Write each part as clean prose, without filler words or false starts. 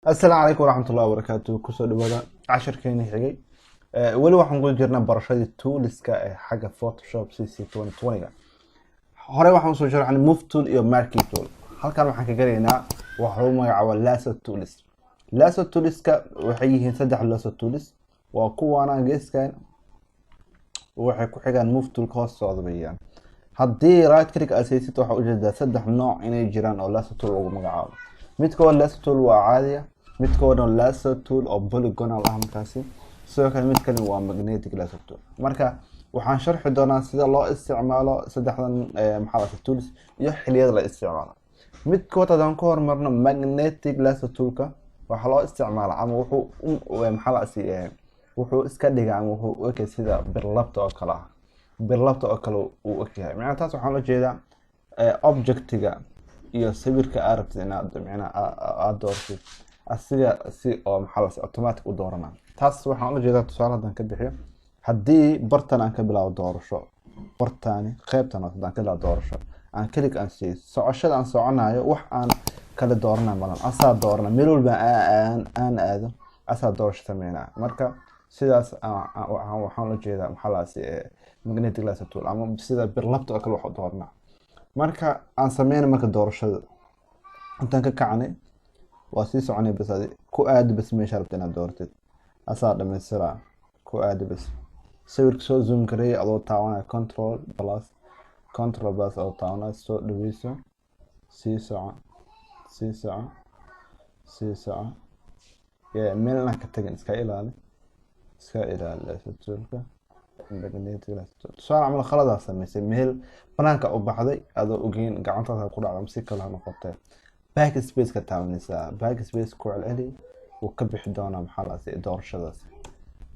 Asalaamu calaykum waraxmatullahi wabarakaatu. Kusoo dhawaada cashirkeeni xigay. Weli waxaan ku jirnaa barashadii toolska ee xagga Photoshop CC ga. Hore waxaan usoo sharaxnay move tool iyo marquee tool. Halkan waxaan ka gelaynaa waxa lagu magacaabo lasso tools. Lasso toolska waxay yihiin saddex lasso tools. Waa kuwaana geeskan, waxay ku xigaan move toolka hoos socda bayaan. Haddii right click aad saysid, waxaa ujeedaa saddex nooc inay jiraan oo lasso tool lagu magacaabo. Midkood lasso tool waa caadiya, midkoodna lasso tool oo polygonal ah markaasi, sidoo kale mid kale waa magnetic lasso tool. Marka waxaan sharxi doonaa sida loo isticmaalo saddexdan, maxaa la, tools iyo xiliyada la isticmaalo midkood. Haddaan ku horumarno magnetic lasso toolka, waxaa loo isticmaala ama wuxuu, maxaa la, wuxuu iska dhigaa ama wuxuu u ekay sida birlabta oo kale ah, birlabta oo kale uu egyahay. Macnaa taas waxaan la jeedaa objectiga iyo sawirka aad rabtid inaad macnaa aad doortid, asiga si oo, maxaa la, automatic u doorana. Taas waxaan ula jeedaa, tusaale haddaan ka bixiyo, haddii bartan aan ka bilaabo doorasho, bartani qeybtan haddaan ka bilaabo doorasho, aan click aan siiyo, socoshada aan soconayo wax aan kala doorana malan, asaa doorana. Meel walba aan aado, asaa doorasho sameynaa. Marka sidaas waxaan ula jeedaa, maxaa laasi, magnetic lasso tool ama sida birlabta oo kale wax u dooranaa. Marka aan sameyna marka doorashada, intaan ka kacnay waa sii soconay, bas adi ku aadi bas meesha rabta inaad dooratid, asaa dhamaystiraa. Ku aadi bas sawirka, soo zoom gareey adoo taabanaya control plus, control plus adoo taabanaya, soo dhaweyso, sii soco, sii soco, sii soco. Meelna ka tagin, iska ilaali, iska ilaali lasso toolka, magnetic lasso tool. Tusaale camal, khaladaa sameysay, meel banaanka u baxday adoo ogeyn, gacantaada ku dhacda, si kale ha noqotee, backspace ka taabanaysaa. Backspace ku celceli, wuu ka bixi doonaa, maxaa laasi, doorashadaas.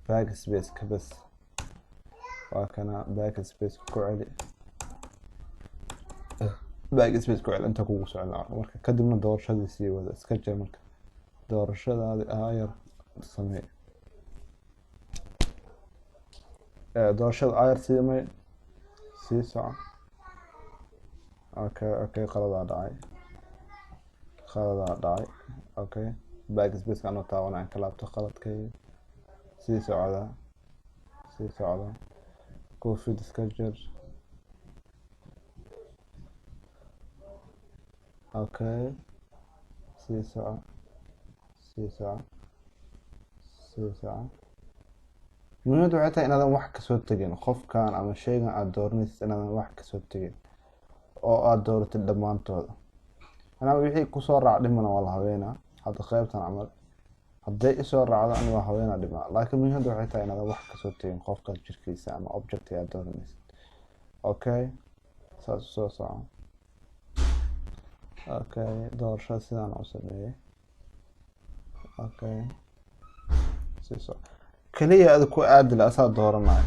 Backspace ka bas, waa kana. Backspace ku celi, backspace ku celi inta kugu socon. Marka kadibna doorashadii sii wada, iska jir. Marka doorashadaadi aayar samee, doorashada aayar siimay, sii soco. Okay, qaladaa dhacay, qaladaa dhacay. Okay, backspace anoo taaban aan ka laabto qaladkayga. Sii socda, sii socda, covid iska jir. Okay, sii soco, sii soco, sii soco. Muhiimadda waxay tahay inaadan wax kasoo tegin qofkan ama sheygan aada dooranaysid, inaadan wax kasoo tegin oo aada dooratid dhammaantooda. Anaa wixii kusoo raac dhimana waa la habeynaa. Hadda qeybtan camal hadday isoo raacdo, ani waa habeynaa dhimaa, laakiin muhiimadda waxay tahay inaadan wax kasoo tegin qofka jirkiisa ama objectiga aada dooranaysid. Okay, saas usoo soco. Okay, doorashada sidaan u sameeyey. Okay, sii soco, kaliya ada ku aadila, asaa dooranayo,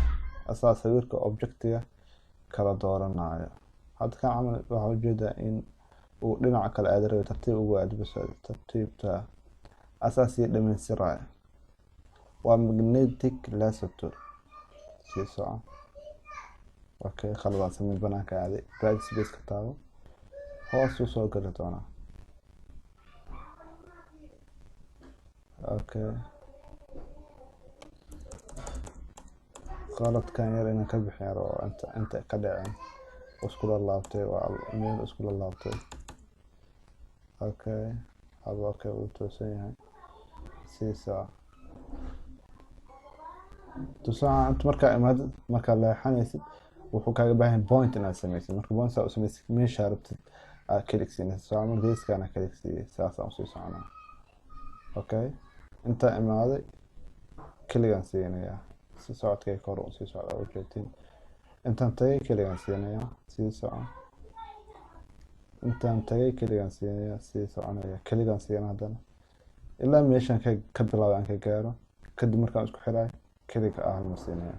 asaa sawirka objectiga kala dooranayo. Hadda kan camal waxaa ujeedaa in uu dhinaca kale aada rabay. Tartiib ugu aad bas, tartiibta, asaa sii dhamaystiraya. Waa magnetic lasso tool. Sii soco. Okay, khaladaa samey, banaanka aaday. Backspace ka taabo, hoos u soo gali doonaa. Okay, qaladkan yar inaan ka bixin yar oo inta ka dhaceen, iskula laabtay, waa meel iskula laabtay. Okay, haba. Okay, wuu toosan yahay. Sii soco. Tusaale, inta markaa imaadid, markaa leexanaysid, wuxuu kaaga baahan yahay point inaad sameysid. Marka point saa u sameysid, meeshaa rabtid aad click siinaysa. Tusaale, marka geeskaana click siiyey, saasaan usii soconaa. Okay, intaa imaaday, click-gaan siinayaa, si socodkay kor u sii socda ujeedin. Intaan tagay, click-gaan siinayaa, sii soco. Intaan tagay, click-gaan siinayaa, sii soconaya, click-gaan siina haddana ilaa meeshaan ka bilaabay aan ka gaaro. Kadib markaan isku xiraay, click-ga ah ma siinaya.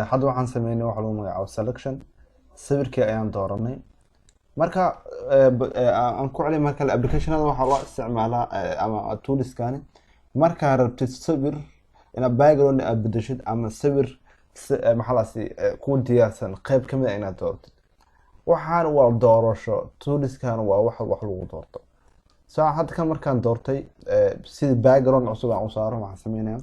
Hadda waxaan sameynay waxa lagu magacaabo selection, sawirkii ayaan dooranay. Marka aan ku celiy markale, applicationada waxaa loo isticmaalaa ama toolskani markaa rabtid sawir inaad background aad bedeshid ama sawir, maxaa laasi, ku diyaarsan qeyb kamid a inaad dooratid. Waxaan waa doorasho, toolskan waa wax lagu doorto. So hadda kan markaan doortay, sidii background cusub aan u saaro, waxaan sameynaya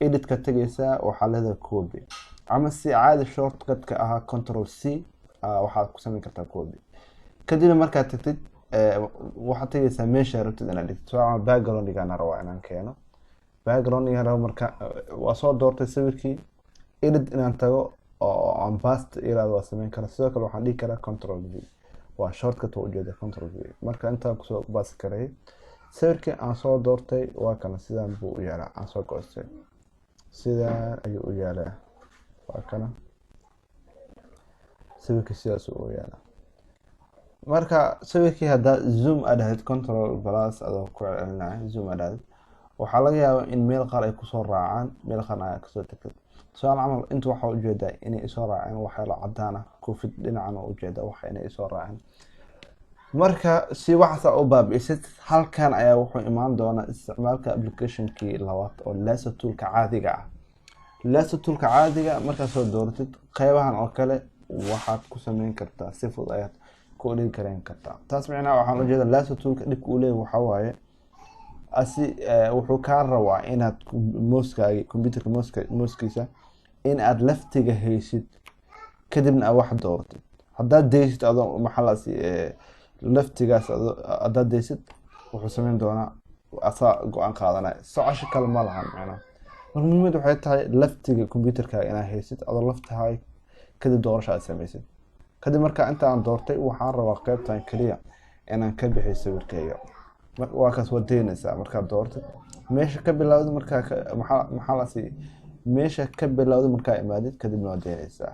editka tegaysaa, waxaa leedahay copy, ama si caadi shortcutka ahaa Control C waxaad ku sameyn kartaa copy. Kadibna markaad tagtid, waxaad tegaysaa meesha rabtid inaad dhigtid. So ama backgroundigaan rabaa inaan keeno, backgroundigaan rabo. Marka waa soo doortay sawirkii, edit inaan tago oo aan paste iraado waa sameyn karaa. Sidoo kale waxaan dhigi karaa Control V, waa shortcut, waa ujeeda Control V. Marka intaan kusoo paste karay sawirkii aan soo doortay, waa kana, sidaan buu u yaalaa. Aan soo goostay, sidaan ayuu u yaalaa. Waa kana sawirkii, sidaas u yaalaa. Marka sawirkii haddaa zoom aad dhahdid, Control plus adoo ku celcelinaya zoom aad dhahdid, waxaa laga yaabaa in meel qaar ay kusoo raacaan, meel qaarna ay kasoo tagtid. Tusaale camal, inta waxaa ujeedaa inay isoo raaceen waxyaalo cadaan ah, koofid dhinacan oo ujeeda waxa inay isoo raaceen. Marka si waxaas u baabi'isid, halkan ayaa wuxuu imaan doonaa isticmaalka applicationkii labaad oo lasso toolka caadiga ah. Lasso toolka caadiga markaad soo dooratid, qeybahan oo kale waxaad ku sameyn kartaa si fudud ayaad ku dhigi karayn kartaa. Taas micnaha waxaan ujeeda lasso toolka dhibka uu leeyahay waxaa waaye, asi wuxuu kaa rabaa inaad mousekaagi, computerka mouseka, mousekiisa in aad leftiga haysid, kadibna aad wax dooratid. Haddaad daysid adoo maxalaasi leftigaas, haddaad daysid, wuxuu sameyn doonaa asaa go-aan qaadanaya, socosho kale ma lahan macnaha. Marka muhiimad waxay tahay leftiga computerkaaga inaad haysid, adoo leftahay, kadib doorasho aad sameysid. Kadib marka inta aan doortay, waxaan rabaa qeybtan keliya inaan ka bixiyo sawirkayga. Waa kaas, waa daynaysaa. Markaad doortid meesha ka bilowda, markaa maxaa lasi meesha ka bilowda markaa imaadid, kadibna waa daynaysaa.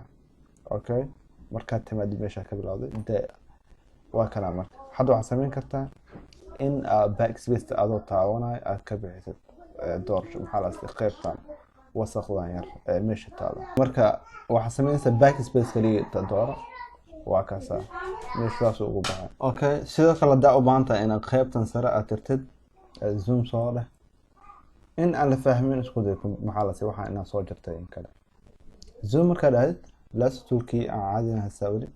Okay, markaad timaadid meesha ka bilowday de, waa kana. Marka hadda waxaad sameyn kartaa in aad backspace adoo taabanayo aad ka bixisid doorasho, maxaa lasi qeybtan wasaqdan yar ee meesha taala. Marka waxaad sameynaysaa backspace kaliya dooro, waa kaasa, meeshaas ugu baxay. Okay, sidoo kale haddaa u baahan tahay inaad qeybtan sare aad tirtid, zoom soo dheh. In aan la fahmin isku day, maxaa lasi waxaa inaad soo jartay in kale. Zoom markaa dhahdid, lasso toolkii aan caadina haystaa weli,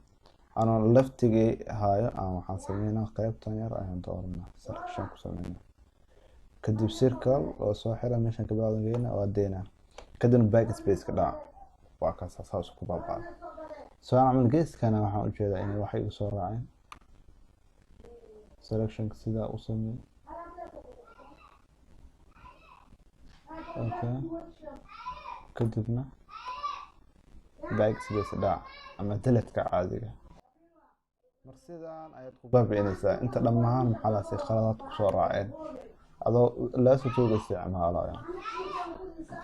anoo leftigii haayo aan waxaan sameynaa qeybtan yar ayaan dooranaa, selection ku sameynaa, kadib circle oo soo xira, meeshan ka bilaadan geyna, waa deynaa, kadibna backspace ka dhaca, waa kaasa, saas ku baabaa. Soo camal geeskana waxaan ujeedaa inay waxay igu soo raaceen. Selectionka sidaa u sameey. Okay, kadibna backspace dhac ama deleteka caadiga. Mar sidaan ayaad ku baabi'inaysaa inta dhammaan maxaa laasi khaladaad kusoo raaceen adoo lasso toolka isticmaalaya.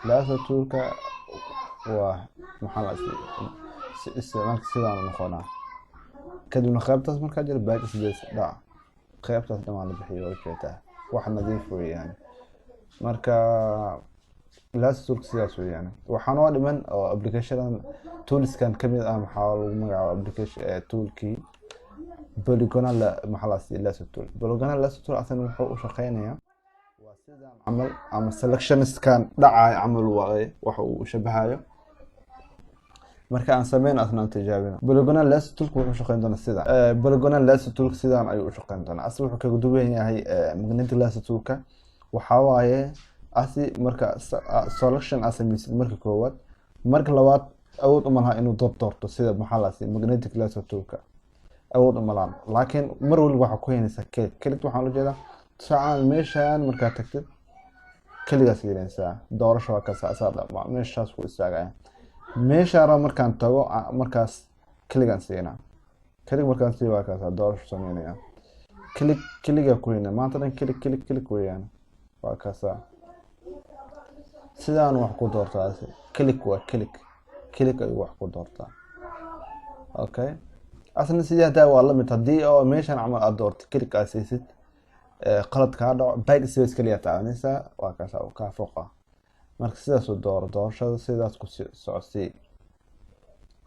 Lasso toolka waa maxaa laasi isticmaalka sidaan noqonaa. Kadibna qaybtaas markaa jira backspace dhac, qaybtaas dhamaan la bixiyo, waa ujeedaa, wax nadiif weeyaan. Marka lasso toolka sidaas weeyaan. Waxaa noo dhiman oo applicationan toolskan kamid ah, maxaa lagu magacaaba application toolkii polygonal, maxaa laasi lasso tool. Polygonal lasso tool asana wuxuu u shaqeynayaa waa sidan camal, ama selectionskan dhacayo camal waaye waxa uu shabahayo. Marka aan sameyn asna aan tijaabino. Polygonal lasso toolka wuxuu shaqeyn doonaa sida polygonal lasso toolka sidaan ayuu u shaqeyn doonaa. Asla wuxuu kaga duwan yahay magnetic lasso toolka waxaa waaye, asi marka selection aad sameysid marka koowaad, marka labaad awood uma laha inuu dad doorto sida maxaa laasi magnetic lasso toolka awood uma laha, laakiin mar waliba waxaa ku haynaysaa click. Click waxaan ula jeedaa, tusaale meeshaan markaad tagtid, keligaas yeelanaysaa doorasho, waa kaas, asaa meeshaas ku istaagaya. Meeshaan rabo markaan tago, markaas clickgaan siinaa. Click markaan sii, waa kaas, doorasho sameynaya. Click clickga ku hayna maanta dhan, click click click weeyaan. Waa kaasa, sidaan wax ku doortaa. Click waa click, click ayuu wax ku doortaa. Okay, asna sidii haddaa waa lamid. Haddii oo meeshan camal aad doorto, click aad siisid, qalad kaa dhaco, backspace kaliya taabanaysaa, waa kaasa, kaa foqa. Marka sidaas u dooro doorashada, sidaas ku soco,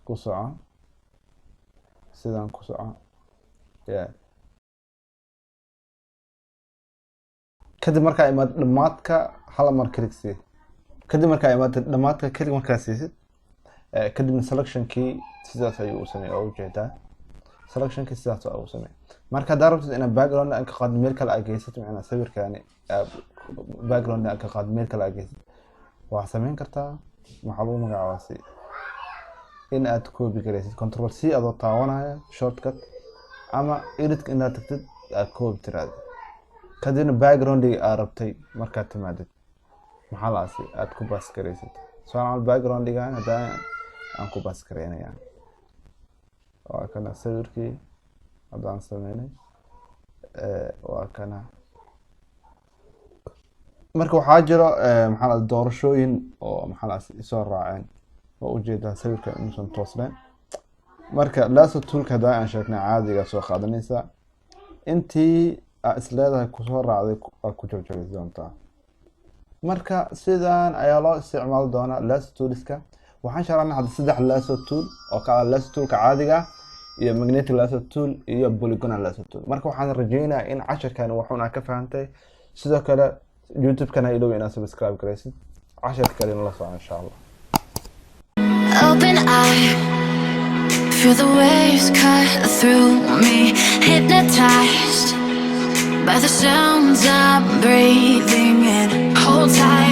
ku soco, sidaan ku soco, yeah. Kadib markaa imaad dhamaadka, hal mar click sii. Kadib markaa imaad dhamaadka, click markaa siisid, kadibna selectionkii sidaas ayuu u sameeyay, oo ujeedaa selectionkii sidaas u sameeyay. Marka haddaa rabtid inaad background aad ka qaadid, meel kale aad geysid, macnaa sawirkaani background aad ka qaadid, meel kale aad geysid, waxaad sameyn kartaa, maxaa lagu magacaabaa, si in aad copy garaysid, Control C adoo taabanaya shortcut, ama editka inaad tagtid, aad copy tiraahdo, kadibna backgroundiga aad rabtay markaad timaadid, maxaa la asi, aad ku paste garaysid. So camal backgroundigan haddaa aan ku paste garaynaya, waa kana sawirkii haddaan sameynay, waa kana. Marka waxaa jiro, maxaa la, doorashooyin oo, maxaa la, isoo raaceen. Waa ujeedaa sawirka inuusan toosnayn. Marka lasso toolka haddaa aan sheegnay, caadiga soo qaadanaysaa, intii aa is leedahay kusoo raacday aa ku jarjari doontaa. Marka sidan ayaa loo isticmaali doonaa lasso toolska. Waxaan sharaxnay hadda saddex lasso tool oo ka ah lasso toolka caadiga ah iyo magnetic lasso tool iyo polygonal lasso tool. Marka waxaan rajeynayaa in casharkan waxuun ka fahantay. Sidoo kale YouTube-kana ilow inaad subscribe garaysid, casharka kale in la soco, insha Allah. Open eye, feel the waves cut through me. Hypnotized by the sounds I'm breathing in. Hold tight.